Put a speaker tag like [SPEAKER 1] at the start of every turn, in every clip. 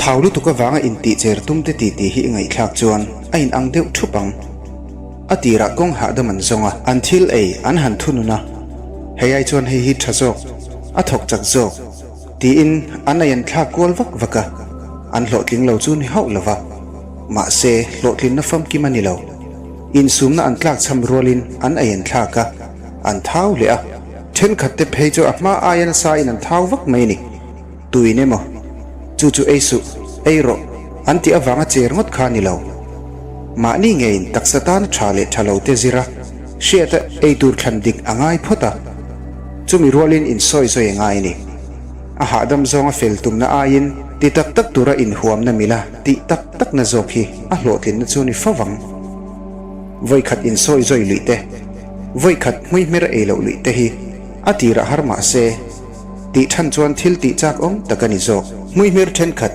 [SPEAKER 1] Thau lutuk avanga intihcher tumte titi hi i ngaihthlak chuan a inang deuh thup ang. A tirah kawng hahdam an zawng a, an thil ei an han thunun a, hei ai chuan hei hi tha zawk, a thawk chak zawk tiin an ei an thlak kual vak vak a, an hlawhtling lo chu ni hauh lo va, mahse hlawhtlinna famkim a ni lo. Insumna an tlakchham rualin an ei an thlak a, an thau leh a, thenkhat te phei chu a hma aia nasa in an thau vak mai a ni. Tuin emaw, Chu chu ei suh, ei rawh, an tih avanga cher ngawt kha a ni lo. Mahni ngeiin taksa tana tha leh tha lo te zira hriata ei tur thlan dik a ngai phawt a, chumi rualin insawi zawi a ngai a ni. A hahdam zawnga fel tumna aiin ti tak tak tura inhuamna mila tih tak takna zawk hi a hlawhtlinna chu ni fo vang. Vawikhat insawi zawi luih te, vawikhat hmuihmer ei loh luih te hi a tirah har mah se, Tih than chuan thil tih chak awm tak a ni zawk. Hmuihmir thenkhat,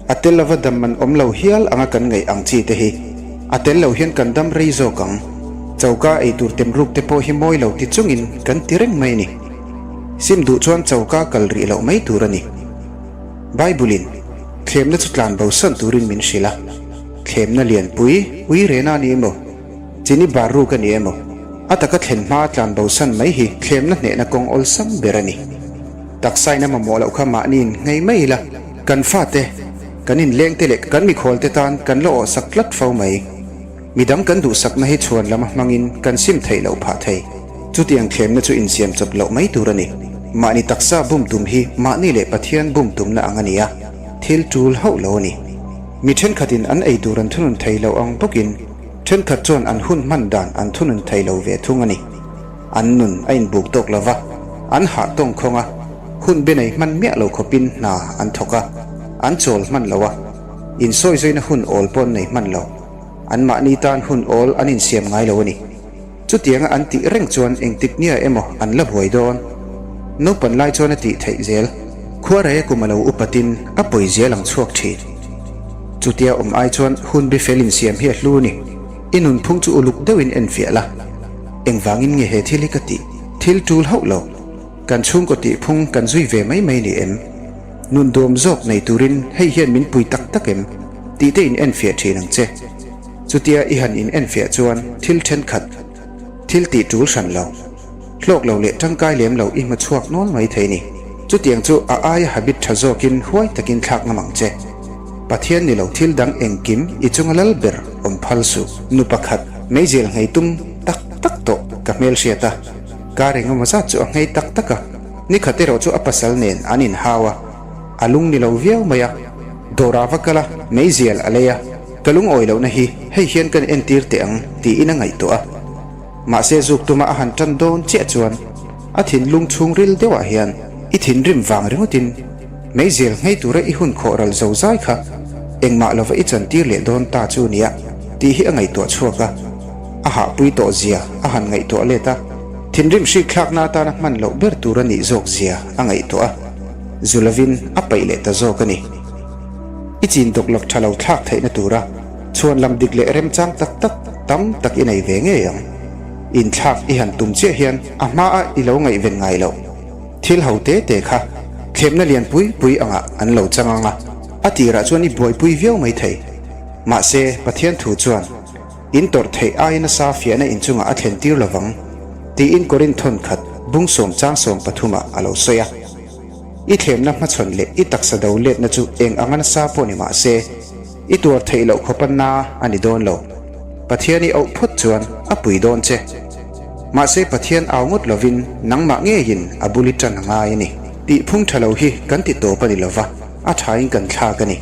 [SPEAKER 1] a tel lova dam man awm lo hial anga kan ngaih ang chi te hi a tel lo hian kan dam rei zawk ang. Choka ei tur tem ruk te pawh hi mawi lo ti chungin kan ti reng mai a ni. Sim duh chuan choka kal rih loh mai tur a ni. Bible-in thlemna chu tlan bosan turin min hrilh a, thlemna lianpui ui rena a ni emaw? Chini bar ruk a ni emaw? A taka thlen hma tlan bosan mai hi thlemna hnehna kawng awlsam ber a ni. Taksain a mamawh loh kha mahniin nghei mai ila, kan fate, kan inlengte leh kan mikhualte tan kan la awhsak tlat fo mai. Midang kan duhsakna hi chhuan lama hmangin kan sim theih loh phah thei. Chutiang thlemna chu insiam chawp loh mai tur a ni. Mahni taksa bum tum hi mahni leh Pathian bum tumna ang a ni a, thil tul hauh lo a ni. Mi thenkhatin an ei tur an thunun thei lo ang bawkin, Thenkhat chuan an hun hman dan an thunun thei lo ve thung a ni. An nun a inbuk tawk lo va, an hah tawng khawng a, hun be nei hman miah lo khawpin hna an thawk a, an chawl hman lo a, insawizaina hun awl pawh an nei hman lo. Anmahni tan hun awl an insiam ngai lo a ni. Chutianga an tih reng chuan engtik nia emaw an la buai dawn. Naupan lai chuan a tih theih zel. Khuarei a kum a lo upatin a pawi zel ang chhuak thin. Chutia awm ai chuan hun bi fel insiam hi a hlu ni. I nunphung chu uluk deuhin enfiah la. Engvangin nge he thil hi ka tih? Thil tul hauh lo. Kan chhungkaw tihphung kan zui ve mai mai ni em? Nun dawm zawk nei turin hei hian min pui tak tak em? Tih te in enfiah thin ang che. Chutia i han in enfiah chuan thil thenkhat, thil tih tul hran lo, hlawk lo leh tangkai lem lo i hmu chhuak nual mai thei ni. Chutiang chu a aia habit tha zawkin huai takin thlak ngam ang che. Pathian ni lo thil dang engkim i chunga lal ber awm phal suh. Nu pakhat, meizial nghei tum tak tak tawh ka hmelhriat a, kar engemaw zat chu a nghei tak tak a, nikhat erawh chu a pasal nen an inhau a, a lung ni lo viau mai a, dawrah va kal a, meizial a lei a. Ka lungawi lohna hi hei hian kan entir teh ang tiin a ngaihtuah a. Mahse zuk tuma a han tan dawn chiah chuan a thinlung chhungril deuhah hian i thinrim vang ringawtin meizial nghei tura i hun khawh ral zo zai kha engmah lova i chantir leh dawn ta chu nia tih hi a ngaihtuah chhuak a. A hahpui tawh zia a han ngaihtuah let a, thinrim hrik thlakna atana hman loh ber tur a nih zawk zia a ngaihtuah a, zu lovin a paih leh ta zawk a ni. I chin dawk lak tha lo thlak theihna tura chhuan lam dik leh remchang tak tak tam tak i nei ve ngei ang. Inthlak i han tum chiah hian a hmaa i lo ngaihven ngai loh thil ho te te kha thlemna lian pui pui angah an lo chang ang a, a tirah chuan i buaipui viau mai thei. Mahse, Pathian thu chuan in tawrh theih aia nasa fiahna inchungah a thlen tir lovang tiin Korinth thawnkhat bung sawm chang sawm pathumah a lo sawi a. I thlemna hmachhawn leh i taksa do letna chu eng anga nasa pawh ni mah se, i tuar theih loh khawpa na a ni dawn lo. Pathian i auh phawt chuan a pui dawn che. Mahse Pathian au ngawt lovin nangmah ngeiin a bul i tan a ngai a ni. Tih phung tha lo hi kan ti tawp a ni lova, a thain kan thlak a ni.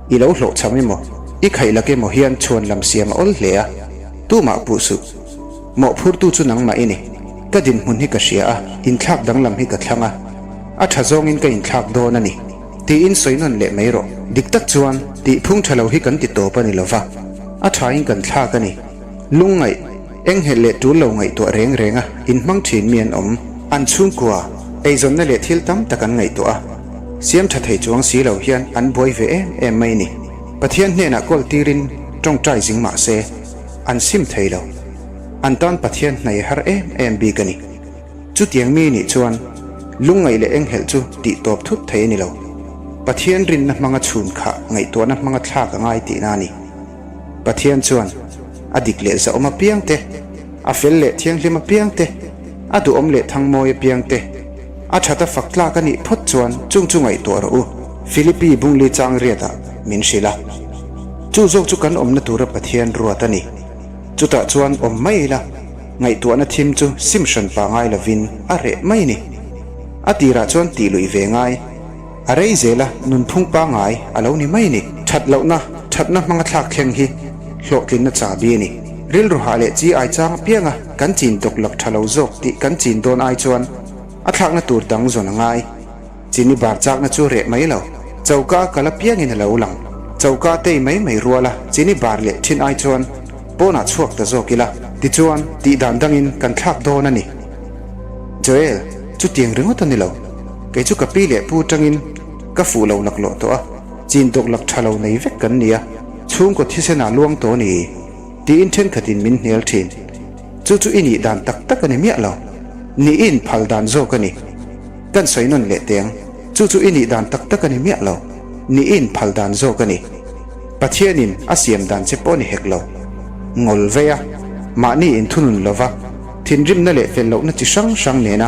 [SPEAKER 1] I lo hlawhchham emaw, i khaih lak emaw hian chhuan lam siam a awl hle a, tumah puh suh. Mawhphurtu chu nangmah i ni. Ka dinhmun hi ka hria a, inthlak danglam hi ka thlang a. A tha zawngin ka inthlak dawn a ni. Tiin sawi nawn leh mai rawh. Dik tak chuan, tih phung tha lo hi kan ti tawp a ni lova, a thain kan thlak a ni. Lungngaih, enghelh leh tul lo ngaihtuah reng reng a inhmang thin mi an awm. An chhungkua, eizawnna leh thil tam tak an ngaihtuah a, siam tha thei chuang si lo hian an buai ve em em mai ni. Pathian hnenah kawl tirin tawngtai zing mah se, An sim thei lo. An tan Pathian hnai har em em bik a ni. Chutiang mi nih chuan lungngaih leh enghelh chu tih tawp thut thei a ni lo. Pathian rinna hmanga chhun khah ngaihtuahna hmanga thlak a ngai tihna a ni. Pathian chuan a dik leh zahawm apiang te, a fel leh thianghlim apiang te, a duhawm leh thangmawi apiang te, a that a fak tlak a nih phawt chuan chung chu ngaihtuah rawh u, Philippi Bungli chang riatah min hrilh a. Chu zawk chu kan awmna tura Pathian ruat a ni. Chutah chuan awm mai ila, ngaihtuahna thim chu sim hran pa ngai lovin a reh mai a ni. A tirah chuan tih luih ve ngai. A rei zela nunphung pangngai a lo ni mai a ni. That lohna, thatna hmanga thlak thleng hi hlawhtlinna chabi a ni. Rilru hah leh chi ai chang apianga kan chin dawk lak tha lo zawk tih kan chin dawn ai chuan a thlakna tur dang zawn a ngai. Chini bar chakna chu reh mai lo. Choka a kal apiangin a lo lang. Choka tei mai mai ruala chini bar leh thin ai chuan pawnah chhuak ta zawk ila. Tichuan, tihdan dangin kan thlak dawn a ni. Joel, chutiang ringawt a ni lo. Kei chu ka pi leh pu tangin ka fuh lo laklawh tawh a, chin dawk lak tha lo nei vek kan ni a, chhungkaw thisenah luang tawh a ni tiin thenkhatin min hnial thin. Chu chu i nih dan tak tak a ni miah lo. Nih i inphal dan zawk a ni. Kan sawi nawn leh teng, chu chu i nih dan tak tak a ni miah lo. Nih i inphal dan zawk a ni. Pathianin a siam dan che pawh a ni hek lo. Ngawl vei a, mahni inthunun lova, thinrimna leh fel lohna chi hrang hrang nena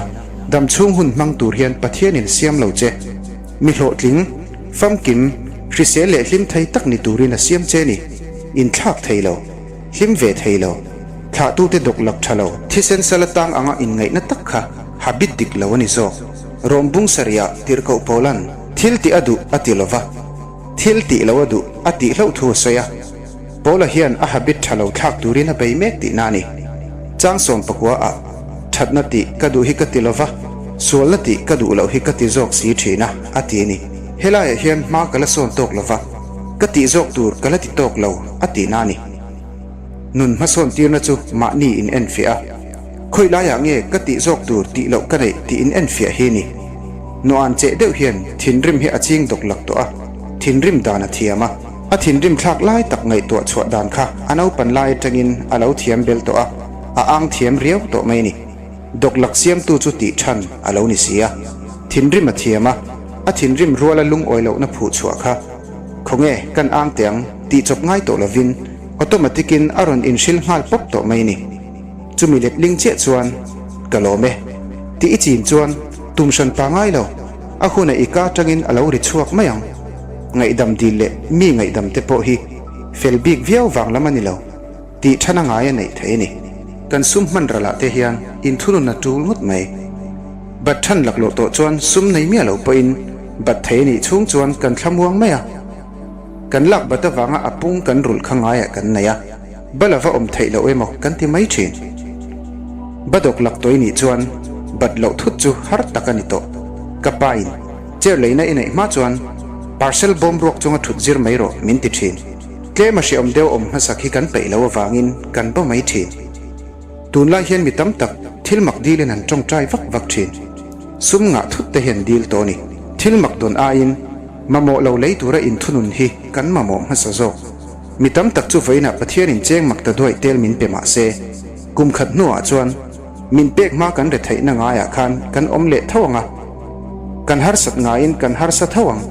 [SPEAKER 1] dam chhung hun hmang tur hian Pathianin siam lo che. Mi hlawhtling, famkim, hrisel leh hlim thei tak ni turin a siam che ni. Inthlak thei lo, hlim ve thei lo, thlahtute dawk lak tha lo, thisen sala tang anga inngaihna tak kha habit dik lo a ni zawk. Rawm bung sarihah tirhkoh Paula'n thil tih a duh a ti lova. Thil tih lo a duh a tih hlauh thu a sawi a, Paula hian a habit tha lo thlak turin a bei mek tihna a ni. Chang 14 ah, Thatna tih ka duh hi ka ti lova, sualna tih ka duh loh hi ka ti zawk si thin a, a ti a ni. Helaiah hian hma ka la sawn tawk lova, ka tih zawk tur ka la ti tawk lo, a tihna a ni. Nun hmasawn tirna chu mahni in enfiah a, khawi laiah nge ka tih zawk tur tih loh ka neih tih in enfiah hi ni. Nuan cheh deuh hian thinrim hi a ching dawk lak tawh a, thinrim dan a thiam a, a thinrim thlak lai tak ngaihtuah chhuah dan kha a naupan lai atangin a lo thiam bel tawh a, a ang thiam riau tawh mai ni. Dawk lak siamtu chu tih than a lo ni si a, thinrim a thiam a, a thinrim ruala lungawi lohna phuh chhuah kha khawnge kan ang teh ang tih chawp ngai tawh lovin automatic in a rawn inhril nghal pawp tawh mai ni. Chumi letling chiah chuan ka lawm e tih i chin chuan tum hran pa ngai lo, a huna i ka atangin a lo ri chhuak mai ang. Ngaihdam dil leh mi ngaihdam te pawh hi fel bik viau vang lam a ni lo tih thana ngai a neih theih a ni. Kan sum hman ralah te hian inthunun a tul ngawt mai. Bat than laklawh tawh chuan sum nei miah lo pawhin bat thei a nih chhung chuan kan thlamuang mai a. Kan lak bat avanga a pung kan rulh kha ngaiah kan nei a, ba lova awm theih loh emaw kan ti mai thin. Ba dawk lak tawih nih chuan bat loh thut chu har tak a ni tawh. Ka pain chair leina i neih hma chuan parcel bawm ruak chunga thut zir mai rawh min ti thin. Tlem a hreawm deuh awm hmasak hi kan peih loh avangin kan ba mai thin. Tunlai hian mi tam tak thil mak dilin an tawngtai vak vak thin. Sum ngah thut te hian dil tawh a ni. Thil mak dawn aiin mamawh lo lei tura inthunun hi kan mamawh hmasa zawk. Mi tam tak chu vawiinah Pathianin cheng mak ta duaih tel min pe mah se, kum khat hnuah chuan min pek hma kan retheihna ngaiah khan kan awm leh tho ang a, kan harsat ngaiin kan harsa tho ang.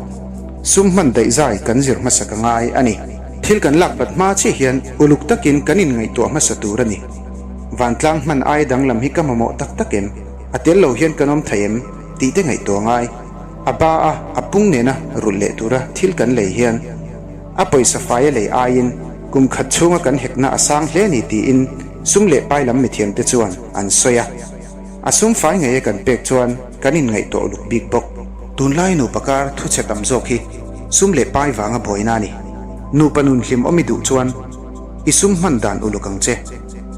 [SPEAKER 1] Sum hman daih zai kan zir hmasa ka ngai a ni. Thil kan lak bat hma chiah hian uluk takin kan inngaihtuah hmasa tur a ni. Vantlang hman ai danglam hi ka mamawh tak tak em? A tel lo hian kan awm thei em? tih te ngaihtuah ngai. A ba a, a pung nena rulh leh tura thil kan lei hian a pawisa fai a lei aiin kum khat chhunga kan hekna a sang hle ni tiin sum leh pai lam mithiamte chuan an sawi a. A sum fai ngei a kan pek chuan kan inngaihtuah uluk bik bawk. Tunlai nupa kar thuchhe tam zawk hi sum leh pai vanga buaina a ni. Nupa nun hlim awm i duh chuan i sum hman dan uluk ang che.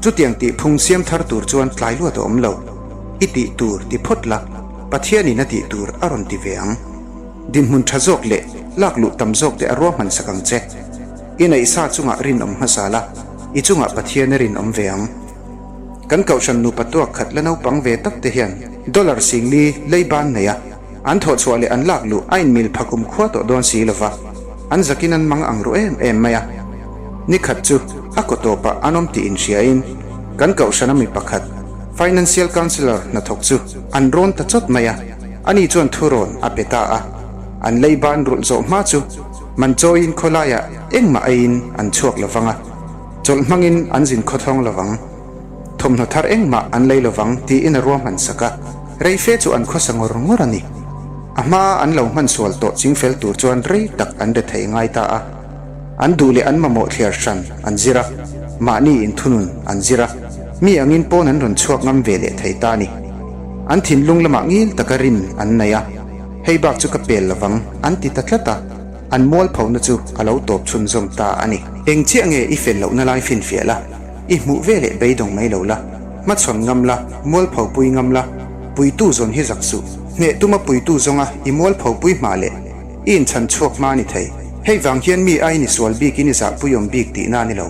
[SPEAKER 1] Chutiang tih phung siam thar tur chuan tlai luat a awm lo. I tih tur ti phawt la, Pathianin a tih tur a rawn ti ve ang. Dinhmun tha zawk leh lak luh tam zawk te a ruahman sak ang che. I neihsa chungah rinawm hmasa la, i chungah Pathian a rinawm ve ang. Kan kohhran nupa tuak khat la naupang ve tak te hian dollar singli lei ban nei a, an thawhchhuah leh an lak luh a inmil pha kum khua tawh dawn si lova, an zakin an mang ang ru em em mai a. Ni khat chu a kaw tawpah an awm tih inhriain kan kohhrana mi pakhat Financial Counsellor hnathawk chu an rawn ta chawt mai a, ani chuan thurawn a pe ta a. An leiba an rulh zawh hma chu man chawiin khawlaiah engmah eiin an chhuak lo vang a, chawlh hmangin an zin khawthawng lo vang. Thawmhnaw thar engmah an lei lo vang tiin a ruahman sak a, rei fe chu an khawsa ngawr ngawr a ni. A hmaa an lo hman sual tawh chingfel tur chuan rei tak an re thei ngai ta a. An duh leh an mamawh thliar hran an zir a, mahni inthunun an zir a, mi angin pawn an rawn chhuak ngam ve leh thei ta a ni. An thinlung lamah ngil taka rin an nei a, hei bak chu ka pel lo vang an ti ta tlat a, an mualphona chu a lo tawp chhunzawm ta a ni. Eng chiah nge i fel lohna lai finfiah la? I hmuh ve leh beidawng mai lo la, hmachhawn ngam la, mualpho pui ngam la, puitu zawn hi zak suh. Hneh tuma puitu zawnga i mualpho pui hma leh i inchhan chhuak hma a ni thei. Hei vang hian mi aiin i sual bikin i zahpuiawm bik tihna a ni lo.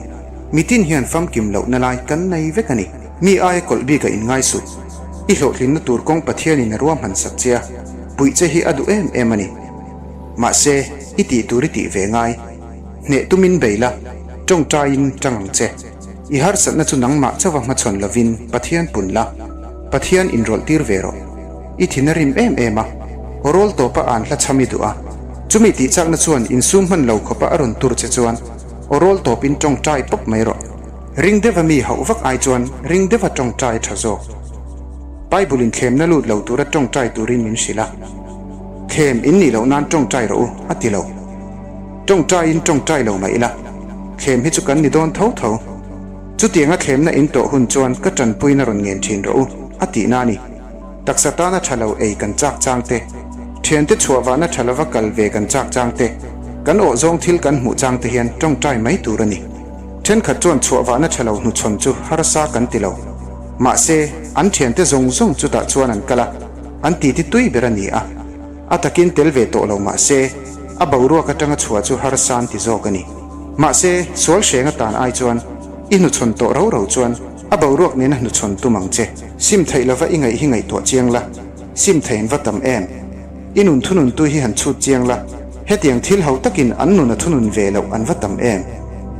[SPEAKER 1] Mitin hian famkim lohna lai kan nei vek a ni. Mi aia kawlh bika inngai suh. I hlawhtlinna tur kawng Pathianin a ruahman sak che a, puih che hi a duh em em a ni. Mahse, i tih tur i tih ve ngai. Hneh tumin bei la, tawngtaiin tang ang che. I harsatna chu nangmah chauha hmachhawn lovin Pathian pun la, Pathian inrawlh tir ve rawh. I thin a rim em em a, aw rawl tawpa an hla chham i duh a. Chumi tihchakna chuan insum hman lo khawpa a rawn tur che chuan aw rawl tawpin tawngtai pawp mai rawh. Ring deuha mi hauh vak ai chuan ring deuha tawngtai tha zawk. Bible in thlemna lut lo tura tawngtai turin min hrilh a. Thlem in nih loh nan tawngtai rawh u, a ti lo. Tawngtaiin tawngtai lo mah ila, thlem hi chu kan ni dawn tho tho. Chutianga thlemna in tawh hun chuan ka tanpuina rawn ngen thin rawh u, a tihna a ni. Taksa tana tha lo ei kan chak chang te, thiante chhuah vahna tha lova kal ve kan chak chang te, kan awh zawng thil kan hmuh chang te hian tawngtai mai tur a ni. Thenkhat chuan chhuah vahna tha lo hnuchhawn chu harsa kan ti lo. Mahse, an thiante zawng zawng chutah chuan an kal a, an titi tui ber a ni a. A takin tel ve tawh lo mah se, a boruak atanga chhuah chu harsa an ti zawk a ni. Mahse, sual hreng atan ai chuan i hnuchhawn tawh ro ro chuan a boruak nena hnuchhawn tum ang che. Sim theih lova i ngaih hi ngaihtuah chiang la, sim theiin va tam em? I nun thununtu hi han chhut chiang la, hetiang thil ho takin an nun a thunun ve loh an va tam em?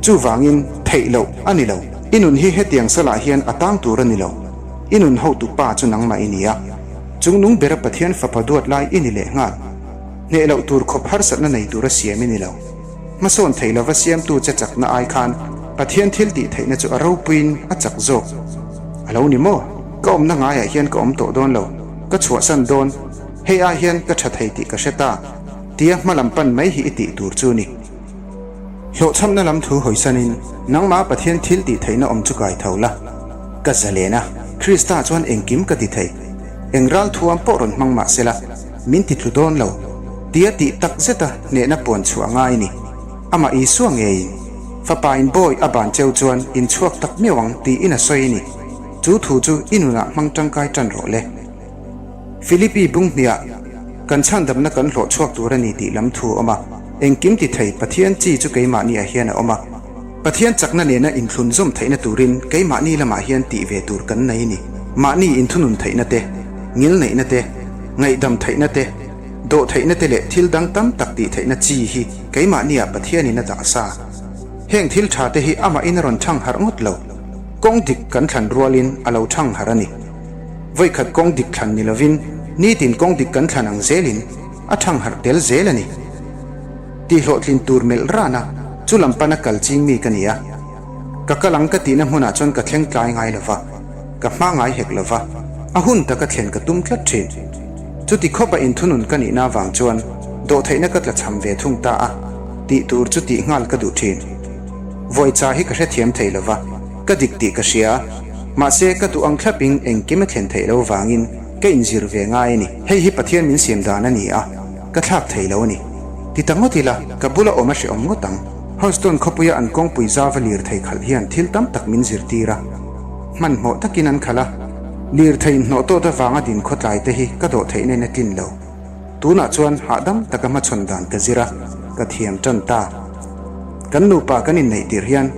[SPEAKER 1] Chuvangin, theih loh a ni lo. I nun hi hetiang salah hian a tang tur a ni lo. I nun hotu pa chu nangmah i ni a. Chungnung bera Pathian fapa duat lai i ni leh nghal. Hneh loh tur khawp harsatna nei tura siam i ni lo. Hmasawn thei lova siamtu che chakna ai khan Pathian thil tih theihna chu a ropuiin a chak zawk. A lo ni maw? Ka awmna ngaiah hian ka awm tawh dawn lo. Ka chhuahsan dawn. Hei ai hian ka tha thei tih ka hre ta. Tia hma lam pan mai hi i tih tur chu ni. Hlawhchhamna lam thu hawisanin nangmah Pathian thil tih theihna awm chu kai tho la. Ka zalen a, Krista chuan engkim ka ti thei. Eng ral thuam pawh rawn hmang mah sela, min ti tlu dawn lo. Tia tih tak zeta hnehna puan chhuah ngai ni. Amah Isua ngeiin, Fapa in bawi a ban cheu chuan in chhuak tak miau ang tiin a sawi ni. Chu thu chu i nunah hmang tangkai tan rawh le. Philippi bung hniah kan chhandamna kan hlawh chhuak tur a ni tih lam thu a awm a, engkim ti thei Pathian chi chu keimahniah hian a awm a. Pathian chakna nena inthlunzawm theihna turin keimahni lamah hian tih ve tur kan nei ni. Mahni inthunun theihna te, ngilneihna te, ngaihdam theihna te, dawh theihna te leh thil dang tam tak tih theihna chi hi keimahniah Pathianin a dah sa. Heng thil tha te hi amahin a rawn thang harh ngawt lo. Kawng dik kan thlan rualin a lo thang harh a ni. Vawikhat kawng dik thlan ni lovin nitin kawng dik kan thlan ang zelin a thang harh tel zel a ni. Tihhlawhtlin tur melh ran a, chu lam pana kal ching mi ka ni a. Ka kal ang ka tihna hmunah chuan ka thleng tlai ngai lo va, ka hma ngai hek lo va, a hun taka thlen ka tum tlat thin. Chuti khawpa inthunun ka nihna avang chuan dawhtheihna ka tlachham ve thung ta a, tih tur chu tih nghal ka duh thin. Vawicha hi ka hrethiam thei lo va, ka dik tih ka hria. Mahse, ka duh ang thlapin engkim a thlen theih lo vangin ka inzir ve ngai a ni. Hei hi Pathian min siam dan a ni a, ka thlak thei lo a ni. Ti ta ngawt ila, ka bula awm a hrehawm ngawt ang. Houston khawpuia an kawngpui zauva lirthei khalh hian thil tam tak min zirtir a. Hmanhmawh takin an khalh a, lirthei inhnawh tawt avanga din khawtlai te hi ka dawh theihna in a tlin lo. Tunah chuan hahdam taka hmachhawn dan ka zir a, ka thiam tan ta. Kan nupa kan inneih tir hian.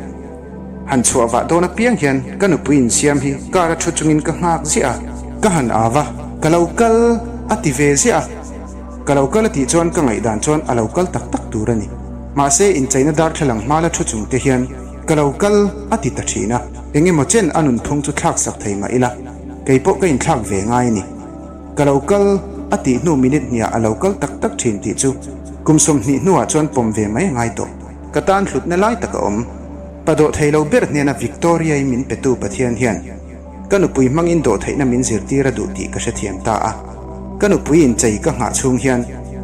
[SPEAKER 1] Han chhuah vah dawn apiang hian ka nupui insiam hi car a thu chungin ka nghak ziah a, ka han au a, ka lo kal a ti ve ziah a, ka lo kal a tih chuan ka ngaihdan chuan a lo kal tak tak tur a ni. Mahse incheina darthlalang hma la thu chung te hian ka lo kal a ti ta thin a, eng emaw chen a nunphung chu thlak sak thei mah ila, kei pawh ka inthlak ve ngai a ni. Ka lo kal. a tih hnu minute hniah a lo kal tak tak thin tih chu kum 20 hnuah chuan pawm ve mai a ngai tawh. Ka tan hlutna lai tak a awm. Pa dawhthei lo ber hnena Victoria-i min petu Pathian hian ka nupui hmangin dawhtheihna min zirtir a duh tih ka hrethiam ta a. Ka nupui inchei ka nghah chhung hian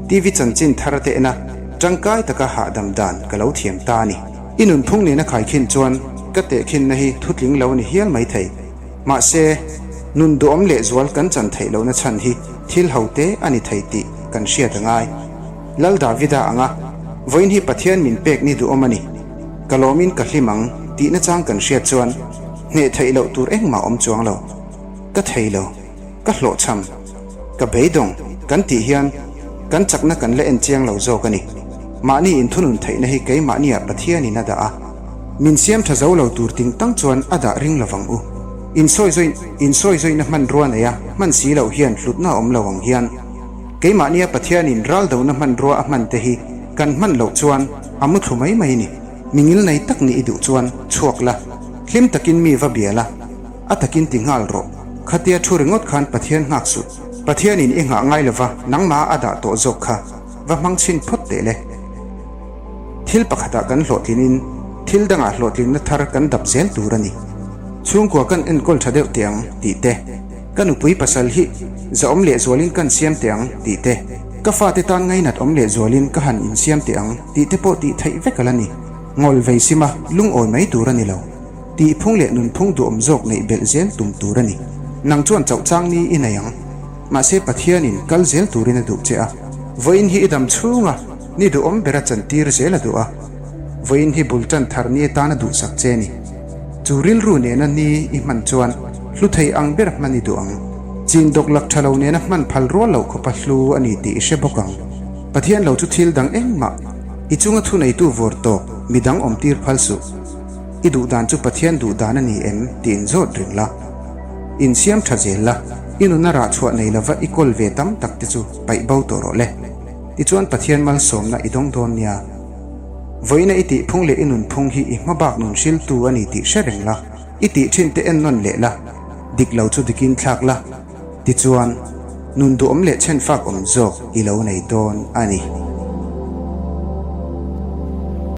[SPEAKER 1] TV chanchin thar te ena tangkai taka hahdam dan ka lo thiam ta a ni. I nunphung nena khaikhin chuan ka tehkhinna hi thutling lo a ni hial maithei. Mahse, nun duhawm lehzual kan chan theih lohna chhan hi thil ho te a ni thei tih kan hriat a ngai. Lal Davida anga vawiin hi Pathian min pek ni duhawm a ni. Ka lawmin ka hlim ang tihna chang kan hriat chuan hneh theih loh tur engmah awm chuang lo. Ka thei lo. Ka hlawhchham. Ka beidawng kan tih hian kan chakna kan la en chiang lo zawk a ni. Mahni inthunun theihna hi keimahniah Pathianin a dah a. Min siam tha zo lo tur ting tang chuan a dah ring lovang u. Insawi insawi zawihna hmanrua nei a hman si loh hian hlutna a awm lo ang hian keimahnia Pathianin ral dona hmanrua a hman te hi kan hman loh chuan a mu thlu mai mai ni. Mi ngil nei tak nih i duh chuan chhuak la, hlim takin mi va bia la, a takin ti nghal rawh. Khatia thu ringawt khan Pathian nghak suh. Pathianin i nghah ngai lova nangmah a dah tawh zawk kha va hmang chhin phawt teh le. Thil pakhatah kan hlawhtlinin thil dangah hlawhtlinna thar kan dap zel tur a ni. Chhungkua kan enkawl tha deuh teh ang tih te, ka nupui pasal hi zahawm lehzualin kan siam teh ang tih te, ka fate tan ngainat awm lehzualin ka han insiam teh ang tih te pawh tih theih vek a la ni. Ngawl vei sima lungawi mai tur a ni lo. Tihphung leh nunphung duhawm zawk neih belh zel tum tur a ni. Nang chuan chauh chang ni i nei ang. Mahse Pathianin kal zel turin a duh che a. Vawiin hi i dam chhunga ni duhawm bera chantir zel a duh a. Vawiin hi bul tan thar ni atan a duhsak che ni. Chu rilru nena ni i hman chuan hlu thei ang ber hman i duh ang. Chin dawk lak tha lo nena hman phal rual loh khawpa hlu a ni tih i hre bawk ang. Pathian lo chu thil dang engmah i chunga thuneitu vawr tawk midang awmtir phal suh. I duh dan chu Pathian duh dan a ni em tih inzawt reng la. Insiam tha zel la, i nuna rah chhuah nei lova i kawl ve tam tak te chu paih bo tawh rawh le. Tichuan Pathian malsawmna i dawng dawn nia. Vawiina i tihphung leh i nunphung hi i hmabak nun hriltu a ni tih hre reng la, i tih thin te ennawn leh la, dik lo chu dikin thlak la, tichuan nun duhawm leh chhenfak awm zawk i lo nei dawn a ni.